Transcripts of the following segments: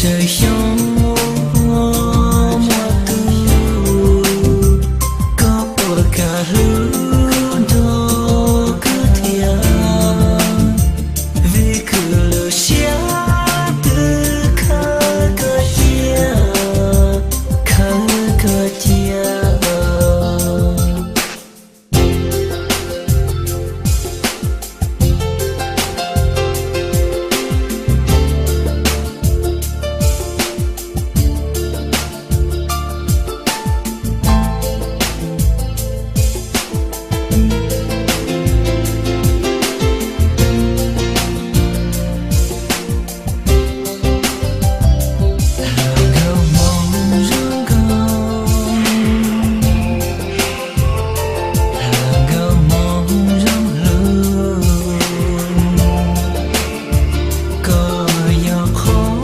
Tsawg xyoo muaj tub, koj puas kam hlub nrog kuv thiab? Vim kuv lub siab twb khawb koj cia, khawb koj cia. Nkauj hmoob zoo nkauj, nkauj hmoob zoo hlub, koj yog qhov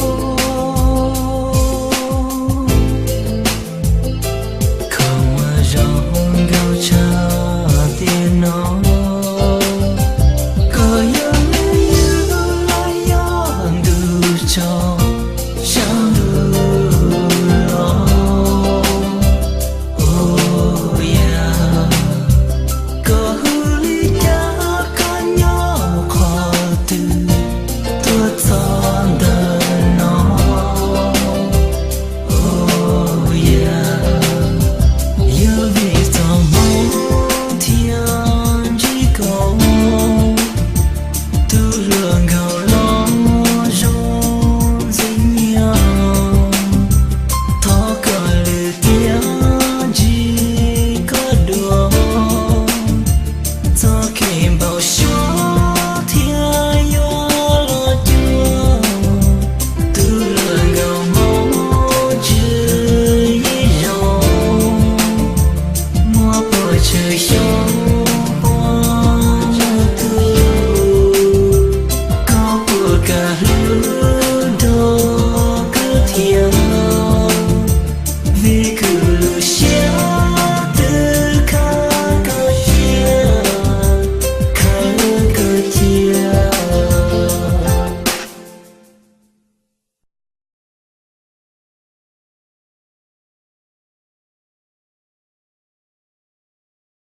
kho muag zoo nkauj tshaj tiaj no. Koj yog me yug los yog ntu tso, sab ntuj los. Oh yeah, koj hu li cas, koj nyob qhov twg, tuaj txog ntawm no. Oh yeah, yog vim txoj hmoo thiaj ntsib koj, tus hluas nkauj los zoo ntxim nyiam. Thov koj lwm tiam ntsib koj dua, txoj kev npau suav thiaj yuav los cuag. Tus hluas nkauj hmoob tswv yim zoo, muaj pua tsawg xyoo puag tug, koj puas kam hlub nrog kuv thiab? Vim